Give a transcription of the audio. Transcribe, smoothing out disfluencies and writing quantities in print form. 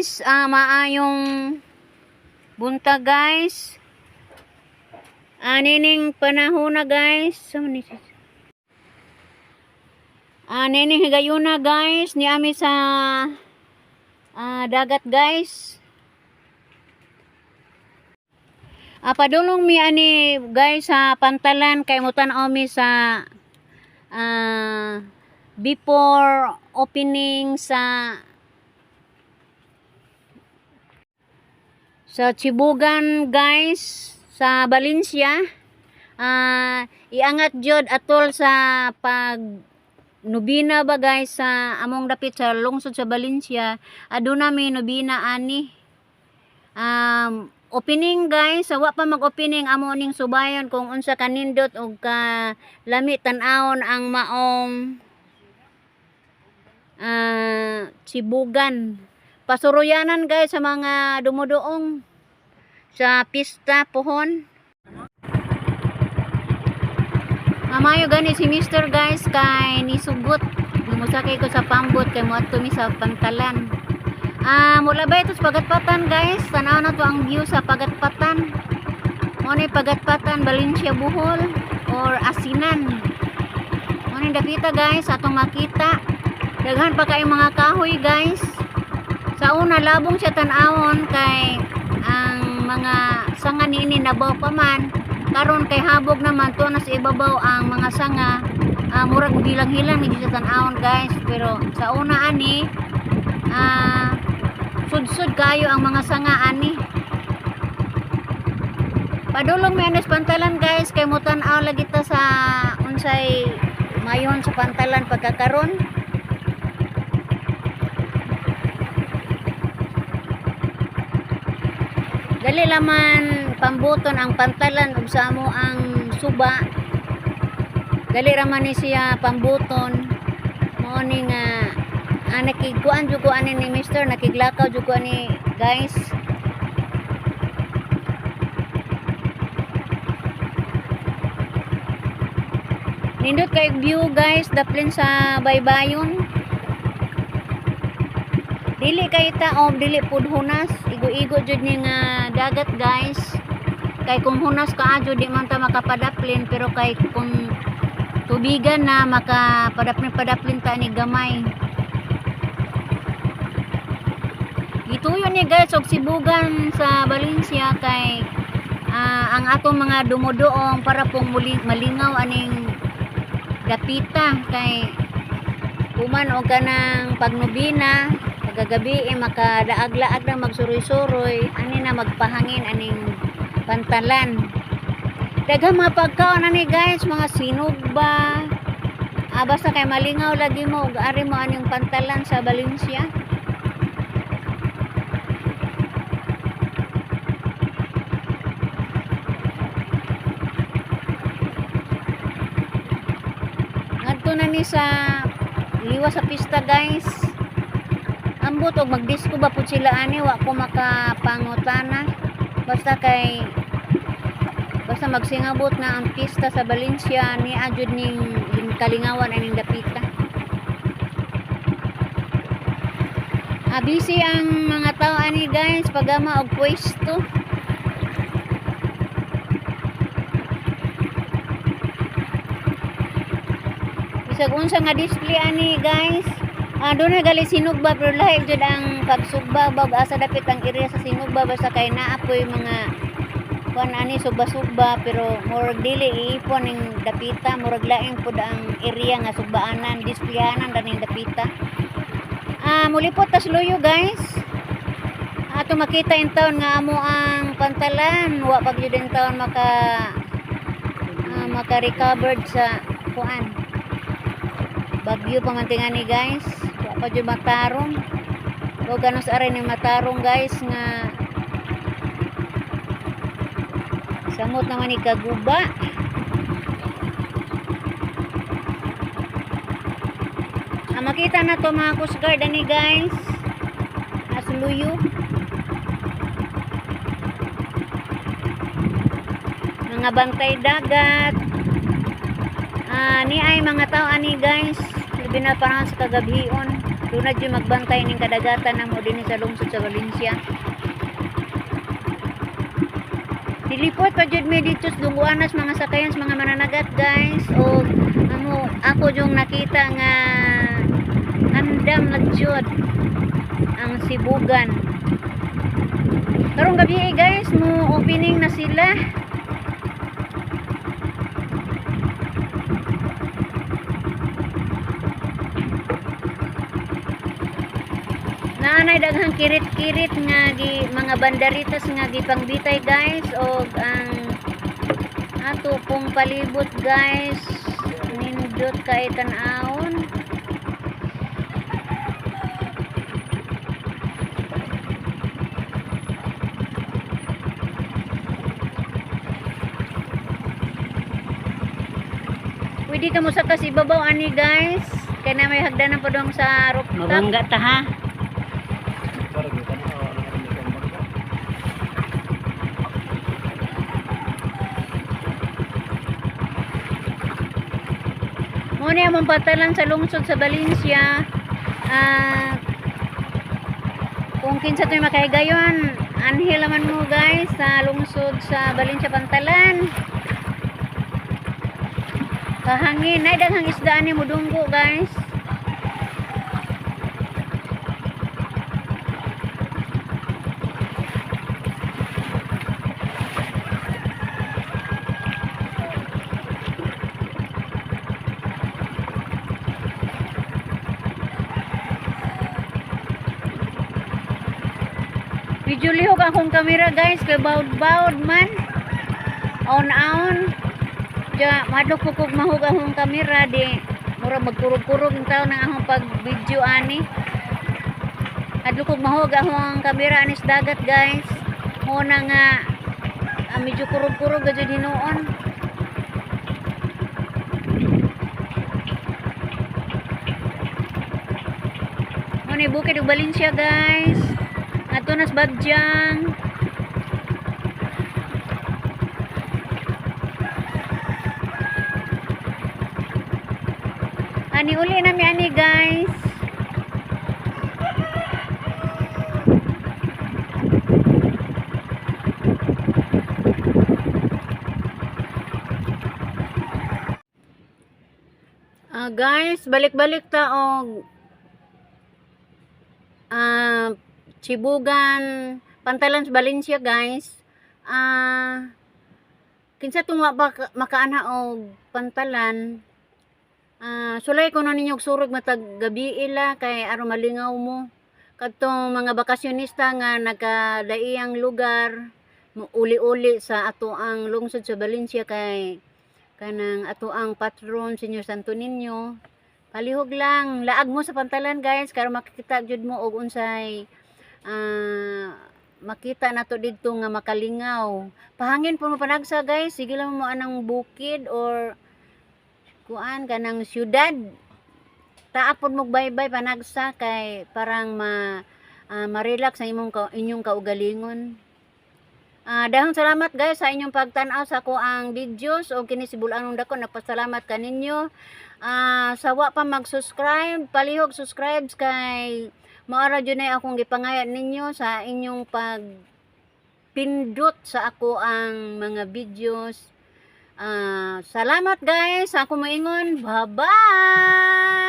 Guys, maayong buntag, guys. Nining panahon na, guys. Nining higayuna, guys, niami sa dagat, guys. Padulong mi ani, guys, sa pantalan kay mutan-aw mi sa before opening sa Sibugan, guys, sa Valencia. Iangat jud atol sa pag nobina ba, guys, sa among dapit sa lungsod sa Valencia, aduna mi nobina ani. Opening, guys, sa wa pa mag-opening, amo ning subayon kung unsa kanindot og ka lami tan-awon ang maong Sibugan. Pasuruyanan, guys, sa mga dumuduong sa pista pohon. Mamayo gani si Mr. guys, kay nisugot. Musakay ko sa pambot kay moadto mi sa pantalan. Mula ba ito sa Pagatpatan, guys? Tanaw na to ang view sa Pagatpatan. Mo ni Pagatpatan, Valencia, Bohol or Asinan. Mo ni dapita, guys, atong makita. Daghan pa kayong mga kahoy, guys. Sa una, labong siya tan-awon kay ang mga sanga niini nabaw pa man. Karon kay habog naman to na sa ibabaw ang mga sanga. Murag bilang-hilang medyo sa tan-awon, guys, pero sa una ani sudsud kayo ang mga sanga ani. Padulong mi anis pantalan, guys, kay mutan-aw lagi ta sa unsay mayon sa pantalan pagkakaron. Dali laman pambuton ang pantalan ug sa amo ang suba. Dali ra man ni siya pambuton. Mao ni nga nakigkuan jud ko ani ni Mister, nakiglakaw jud ko ani, guys. Nindot kay view, guys, daplin sa baybayon. Dili kay taom, dili pud hunas, igo-igo jud ni nga dagat, guys. Kay kung hunas kaayo di man ta makapadaplin, pero kay kung tubigan na makapadaplin-padaplin ta ni gamay. Gituyo ni, guys, og Sibugan sa Valencia kay ang atong mga dumuduong para pong muli, malingaw aning dapita kay human og kanang pagnobina pagkagabi eh, makadaag-laag na magsuroy-suroy ani na magpahangin aning pantalan. Daghang mga pagkaon ani, guys, mga sinugba. Basta kay malingaw lagi mo ug ari mo aning pantalan sa Valencia. Ngadto na ni sa liwas sa pista, guys. Ambot og magdisko ba pud sila ani, wa ko makapangutana. Basta kay basta magsingabot na ang pista sa Valencia ni adjud ning kalingawan aning dapita. Busy ang mga tao ani, guys, pagama og pwesto. Bisag unsa nga display ani, guys. Doon na gali sinugba pero lahi jud ang pagsugba bag asa dapit ang area sa sinugba, basta kay naa poy mga kuan ani sugba-sugba, pero murag dili iipon ning dapita, murag lain pud ang area nga sugbaanan, displayhanan ra ning dapita. Mulipot tas luyo, guys. Ato makita in town nga amo ang pantalan, wa pa gyud in town maka recovered sa kuan. Bagyo pa man tingani, guys. Wa pa jud matarong. Wa ganos aray ni matarong, guys, nga samot naman ni kaguba. Makita na to mga Coast Guard ani, guys. Asluyo. Mga bantay dagat. Ni ay mga tao ani, guys. Labi na panahon sa kagabhion. Dunad yung magbantay ning kadagatan namo dinhi sa lungsod sa Valencia. Nilipot pa jud mi dito sa Dunguanas mga sakayan sa mga mananagat, guys. O amo ako yung nakita nga andam na jud ang Sibugan. Karong gabi eh, guys, mo opening na sila. Naanay daghang kirit-kirit nga gi, mga banderitas nga gipangbitay, guys, og ang ato pong palibot, guys, nindot kay tan-awon. Pwede ka mo sa ibabaw ani, guys, kay na may hagdanan pa dong sa rooftop. Mabangga ta ha. Mo ni among patalan sa lungsod sa Valencia. Kung kinsa to'y makahigayon, anhi laman mo, guys, sa lungsod sa Valencia Pantalan. Kahangin, nay daghang isda ani mudunggo, guys. Medyo lihok akong kamera, guys, kay bawd-bawd man. On-on. Ja, madlok po kog mahug akong kamera di mura magkurog-kurog ang taon ng akong pag-video ani. Adlok kog mahug akong kamera ani sa dagat, guys. Muna nga medyo kurog-kurog gajud hinuon. Muna bukid ug Valencia, guys. Ato nas Badyang. Ani uli nami ani, guys. Guys, balik-balik ta og Sibugan, Pantalan sa Valencia, guys. Kinsa tong wa pa makaana og Pantalan, sulay ko na ninyo og surog matag gabi ila kay aron malingaw mo. Kadtong mga bakasyonista nga nagkadaiyang lugar, uli-uli sa ato ang lungsod sa Valencia kay kanang ato ang patron Señor Santo Niño. Palihog lang, laag mo sa Pantalan, guys, karon makikita jud mo og unsay makita nato didto nga makalingaw. Pahangin po mo panagsa, guys, sige lang mo anang bukid or kuan kanang syudad. Taak pod mo baybay panagsa kay parang ma-relax ang inyong kaugalingon. Dahong salamat, guys, sa inyong pagtan-aw sa ako ang videos o kini si Bulanong Dako nagpasalamat kaninyo. Sa wa pa mag-subscribe, palihog subscribe kay maara jud na akong gipangayan ninyo sa inyong pagpindot sa ako ang mga videos. Salamat, guys. Ako moingon. Bye-bye.